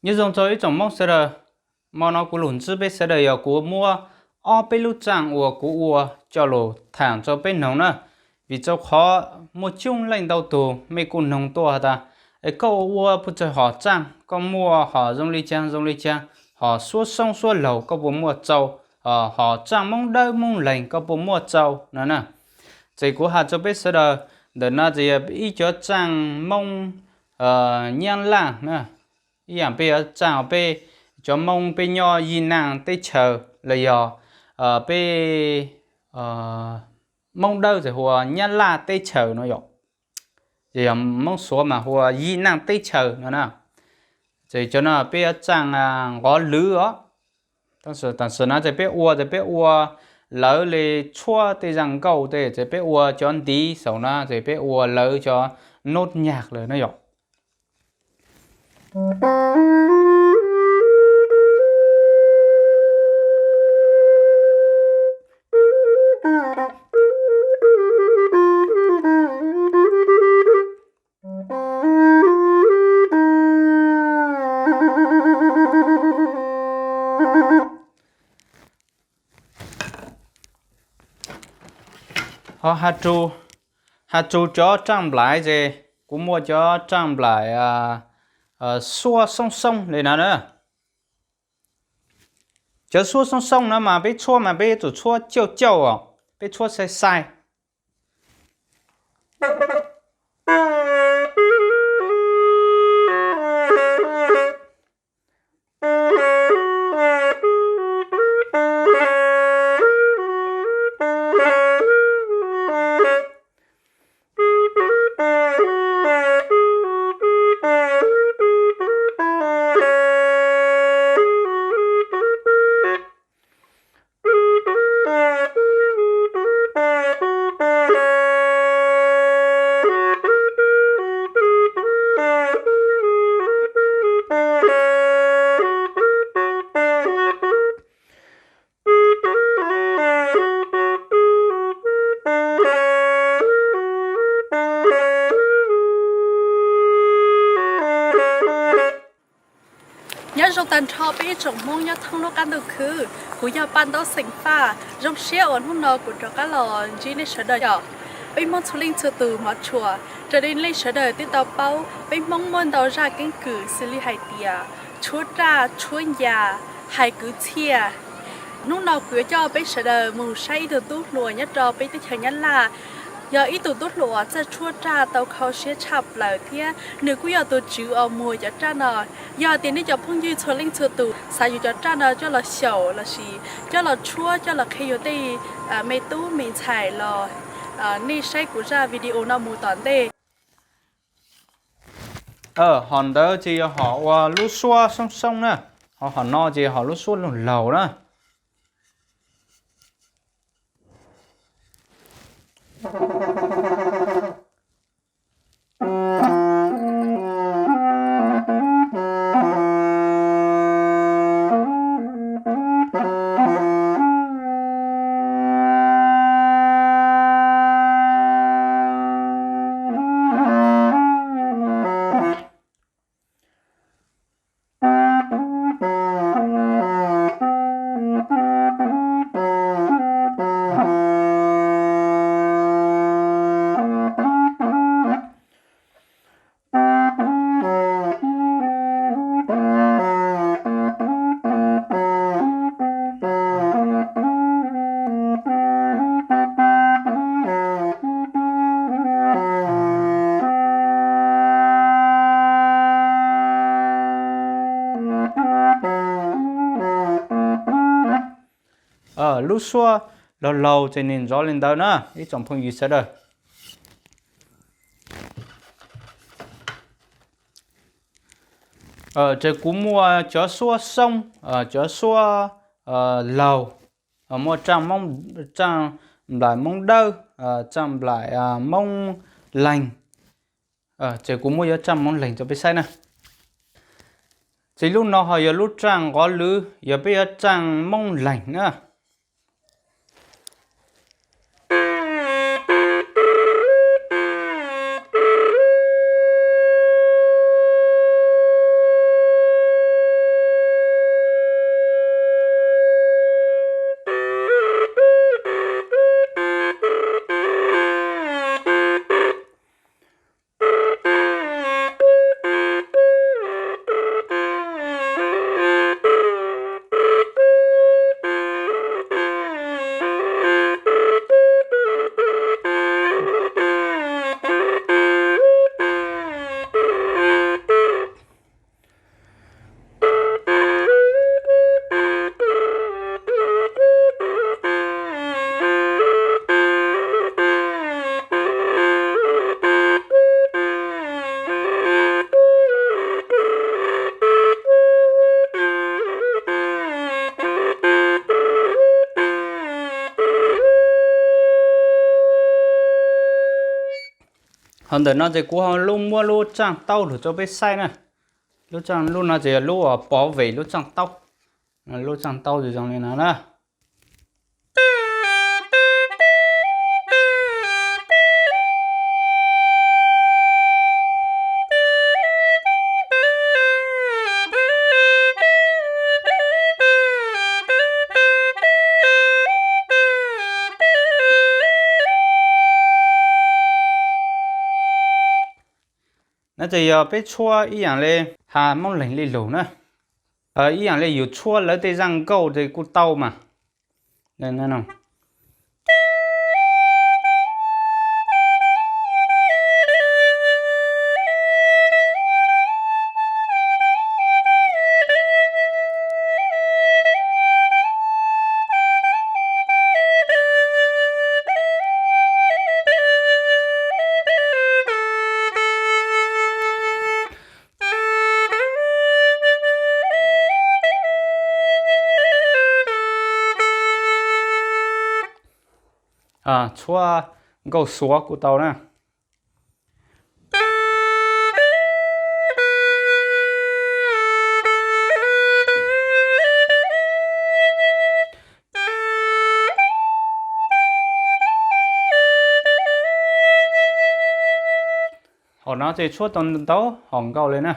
Nyob zoo rau ib tsoom Hmoob sawv daws, hmo no kuv lug ntsib peb sawv daws yog kuv muab ob peb lub tsaaj uas kuv ua coj lug thaam rau peb noog na. Vim rau qhov muaj coob leej ntau tug mej kuj noog tuaj has tas, es koj ua puas tsawg hom tsaaj, koj muaj hom zoo li caag zoo li caag, hom suab soob suab laug koj puas muaj tsau, hom tsaaj Moob Dawb Moob Leeg koj puas muaj tsau no na. Ces kuv has rau peb sawv daws, ntawm no ces yog ib cov tsaaj Moob Nyab Laj na. Ib yaam peb yuav tsaaj peb cov Moob peb nyob Yij Naj teb chaws los yog peb Moob Dawb ces hu ua Nyab Laj teb chaws no yom, ces yog Moob Suav mas hu ua Yij Naj teb chaws no na. Ces cov no peb yuav tsaaj nqov lwv os. Tam sim no ces peb ua ces peb ua lawv li tshuab tej zaj nkauj tej ces peb ua cov ntiv saum na ces peb ua lawv cov nốt nhạc lawm na yom. Ho has txug cov raaj nplaim ces kuv muaj cov raaj nplaim suab soob soob li no na. Cov suab soob soob no mas peb tshuab mas peb yuav tsum tshuab cauj cauj os, peb tshuab sai sai. Nyob zoo tag nrho peb ib tsoom Hmoob nyob thoob lub qab ntuj khwb, kuv yog Paj Ntaub xeem Faj. Zoo siab uas hnub no kuv rov qab los ntsib nej sawv daws yom. Peb Hmoob txhua leej txhua tus hmov tshua, raws li nej sawv daws twb tau paub, peb Hmoob muaj ntau zaj keeb kwm xws li hais tias tshuab raj, tshuab ncas, hais kwv txhiaj. Hnub no kuv yuav coj peb sawv daws mus saib ib tug tub hluas nyob rau peb teb chaws Nyab Laj. Yog ib tug tub hluas txawj tshuab raj tau kho siab tshaj plaws thiab nws kuj yog tus tswv uas muag cov raj no. Yog tias nej cov phooj ywg txhua leej txhua tus xav yuav cov raj no coj los xyaum lossis coj los tshuab coj los qhia yus tej me tub me ntxhais los nej saib kuv zaj video no mus tom ntej. Hom ntawd ces yog hom uas lub suab soob soob na, ho hom no ces yog hom lub suab laug laug na. Lub suab laug laug ces nws nrov li ntawd na ib tsoom phooj ywg sawv daws. Ces kuv muaj cov suab soob, cov suab laug, muaj raaj nplaim Moob Dawb, raaj nplaim Moob Leeg. Ces kuv muab yuav raaj Moob Leeg rau peb saib na. Ces lub no ho yog lub raaj nqov lwv, yog peb yuav raaj Moob Leeg na. Hauv ntawm no ces kuv ho lub muab lub tsaaj taub lug rau peb saib na. Lub tsaaj, lub no ces yog lub uas pov vem lub tsaaj taub. Lub tsaaj taub zoo li no na. No ces yog peb tshuab ib yaam le has Moob Leeg li lug na. Ib yaam le yus tshuab lawv tej zaaj nkauj ces kuj tau mas. Tshuab nkauj suav kuj tau na. Hom no ces tshuab tau ntau hom nkauj le na.